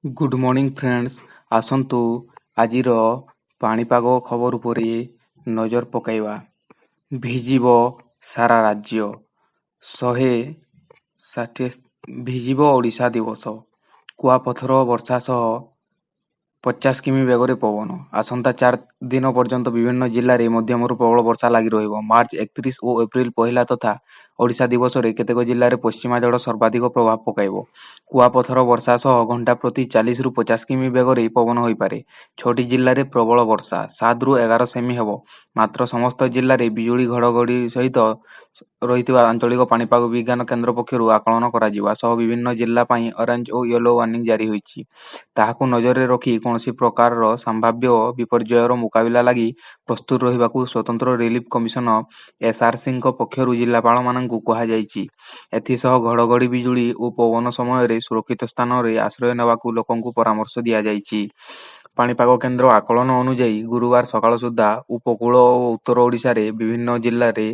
Good morning friends, ଆସନ୍ତୁ ଆଜିର ପାଣିପାଗ ଖବର ଉପରେ ନଜର ପକାଇବା। ଭିଜିବ ସାରା ରାଜ୍ୟ, 160 ଭିଜିବ ଓଡ଼ିଶା ଦିବସ। କୁଆପଥର ବର୍ଷା ସହ 50 କିମି ବେଗରେ ପବନ। ଆସନ୍ତା 4 ଦିନ ପର୍ଯ୍ୟନ୍ତ ବିଭିନ୍ନ ଜିଲ୍ଲାରେ ମଧ୍ୟମରୁ ପ୍ରବଳ ବର୍ଷା ଲାଗି ରହିବ। ମାର୍ଚ୍ଚ 31 ଓ ଏପ୍ରିଲ 1 ତଥା ଓଡ଼ିଶା ଦିବସରେ କେତେକ ଜିଲ୍ଲାରେ ପଶ୍ଚିମା ଝଡ଼ ସର୍ବାଧିକ ପ୍ରଭାବ ପକାଇବ। କୁଆପଥର ବର୍ଷା ସହ ଘଣ୍ଟା ପ୍ରତି 40ରୁ 50 କିମି ବେଗରେ ପବନ ହୋଇପାରେ। 6ଟି ଜିଲ୍ଲାରେ ପ୍ରବଳ ବର୍ଷା 7ରୁ 11 ସେମି ହେବ। ମାତ୍ର ସମସ୍ତ ଜିଲ୍ଲାରେ ବିଜୁଳି ଘଡ଼ଘଡ଼ି ସହିତ ରହିଥିବା ଆଞ୍ଚଳିକ ପାଣିପାଗ ବିଜ୍ଞାନ କେନ୍ଦ୍ର ପକ୍ଷରୁ ଆକଳନ କରାଯିବା ସହ ବିଭିନ୍ନ ଜିଲ୍ଲା ପାଇଁ ଅରେଞ୍ଜ ଓ ୟେଲୋ ୱାର୍ଣ୍ଣିଂ ଜାରି ହୋଇଛି। ତାହାକୁ ନଜରରେ ରଖି କୌଣସି ପ୍ରକାରର ସମ୍ଭାବ୍ୟ ବିପର୍ଯ୍ୟୟର ମୁକାବିଲା ଲାଗି ପ୍ରସ୍ତୁତ ରହିବାକୁ ସ୍ୱତନ୍ତ୍ର ରିଲିଫ କମିଶନର ଏସ୍ଆରସିଙ୍କ ପକ୍ଷରୁ ଜିଲ୍ଲାପାଳମାନଙ୍କୁ କୁହାଯାଇଛି। ଏଥିସହ ଘଡ଼ଘଡ଼ି ବିଜୁଳି ଓ ପବନ ସମୟରେ ସୁରକ୍ଷିତ ସ୍ଥାନରେ ଆଶ୍ରୟ ନେବାକୁ ଲୋକଙ୍କୁ ପରାମର୍ଶ ଦିଆଯାଇଛି। ପାଣିପାଗ କେନ୍ଦ୍ର ଆକଳନ ଅନୁଯାୟୀ ଗୁରୁବାର ସକାଳ ସୁଦ୍ଧା ଉପକୂଳ ଓ ଉତ୍ତର ଓଡ଼ିଶାରେ ବିଭିନ୍ନ ଜିଲ୍ଲାରେ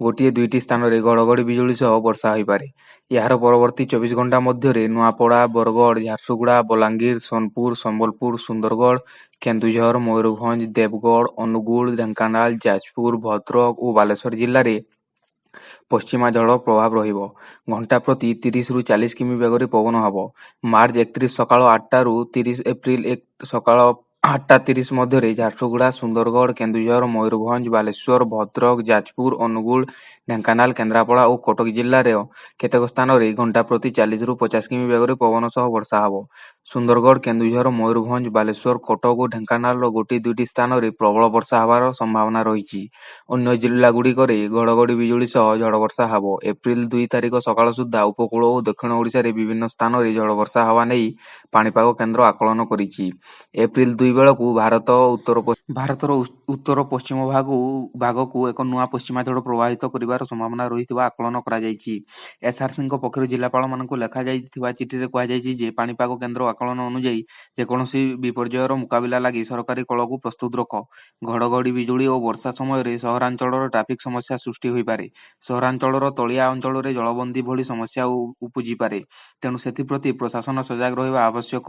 ଗୋଟିଏ ଦୁଇଟି ସ୍ଥାନରେ ଘଡ଼ଘଡ଼ି ବିଜୁଳି ସହ ବର୍ଷା ହୋଇପାରେ। ଏହାର ପରବର୍ତ୍ତୀ 24 ଘଣ୍ଟା ମଧ୍ୟରେ ନୂଆପଡ଼ା, ବରଗଡ଼, ଝାରସୁଗୁଡ଼ା, ବଲାଙ୍ଗୀର, ସୋନପୁର, ସମ୍ବଲପୁର, ସୁନ୍ଦରଗଡ଼, କେନ୍ଦୁଝର, ମୟୂରଭଞ୍ଜ, ଦେବଗଡ଼, ଅନୁଗୁଳ, ଢେଙ୍କାନାଳ, ଯାଜପୁର, ଭଦ୍ରକ ଓ ବାଲେଶ୍ୱର ଜିଲ୍ଲାରେ ପଶ୍ଚିମା ଝଡ଼ର ପ୍ରଭାବ ରହିବ। ଘଣ୍ଟା ପ୍ରତି 30ରୁ 40 କିମି ବେଗରେ ପବନ ହେବ। ମାର୍ଚ୍ଚ 31 ସକାଳ 8ଟାରୁ 30 ଏପ୍ରିଲ 1 ସକାଳ 8:30 ମଧ୍ୟରେ ଝାରସୁଗୁଡ଼ା, ସୁନ୍ଦରଗଡ଼, କେନ୍ଦୁଝର, ମୟୂରଭଞ୍ଜ, ବାଲେଶ୍ୱର, ଭଦ୍ରକ, ଯାଜପୁର, ଅନୁଗୁଳ, ଢେଙ୍କାନାଳ, କେନ୍ଦ୍ରାପଡ଼ା ଓ କଟକ ଜିଲ୍ଲାର କେତେକ ସ୍ଥାନରେ ଘଣ୍ଟା ପ୍ରତି 40ରୁ 50 କିମି ବେଗରେ ପବନ ସହ ବର୍ଷା ହେବ। ସୁନ୍ଦରଗଡ଼, କେନ୍ଦୁଝର, ମୟୂରଭଞ୍ଜ, ବାଲେଶ୍ୱର, କଟକ ଓ ଢେଙ୍କାନାଳର ଗୋଟିଏ ଦୁଇଟି ସ୍ଥାନରେ ପ୍ରବଳ ବର୍ଷା ହେବାର ସମ୍ଭାବନା ରହିଛି। ଅନ୍ୟ ଜିଲ୍ଲାଗୁଡ଼ିକରେ ଘଡ଼ଘଡ଼ି ବିଜୁଳି ସହ ଝଡ଼ ବର୍ଷା ହେବ। ଏପ୍ରିଲ 2 ତାରିଖ ସକାଳ ସୁଦ୍ଧା ଉପକୂଳ ଓ ଦକ୍ଷିଣ ଓଡ଼ିଶାରେ ବିଭିନ୍ନ ସ୍ଥାନରେ ଝଡ଼ ବର୍ଷା ହେବା ନେଇ ପାଣିପାଗ କେନ୍ଦ୍ର ଆକଳନ କରିଛି। ଏପ୍ରିଲ 2 ବେଳକୁ ଭାରତର ଉତ୍ତର ପଶ୍ଚିମ ଭାଗକୁ ଏକ ନୂଆ ପଶ୍ଚିମା ଝଡ଼ ପ୍ରବାହିତ କରିବାର ସମ୍ଭାବନା ରହିଥିବା ଆକଳନ କରାଯାଇଛି। ଏସ୍ଆରସିଙ୍କ ପକ୍ଷରୁ ଜିଲ୍ଲାପାଳମାନଙ୍କୁ ଲେଖାଯାଇଥିବା ଚିଠିରେ କୁହାଯାଇଛି ଯେ, ପାଣିପାଗ କେନ୍ଦ୍ର ଆକଳନ ଅନୁଯାୟୀ ଯେକୌଣସି ବିପର୍ଯ୍ୟୟର ମୁକାବିଲା ଲାଗି ସରକାରୀ କଳକୁ ପ୍ରସ୍ତୁତ ରଖ। ଘଡ଼ଘଡ଼ି ବିଜୁଳି ଓ ବର୍ଷା ସମୟରେ ସହରାଞ୍ଚଳରେ ଟ୍ରାଫିକ୍ ସମସ୍ୟା ସୃଷ୍ଟି ହୋଇପାରେ। ସହରାଞ୍ଚଳର ତଳିଆ ଅଞ୍ଚଳରେ ଜଳବନ୍ଦୀ ଭଳି ସମସ୍ୟା ଉପୁଜିପାରେ। ତେଣୁ ସେଥିପ୍ରତି ପ୍ରଶାସନ ସଜାଗ ରହିବା ଆବଶ୍ୟକ।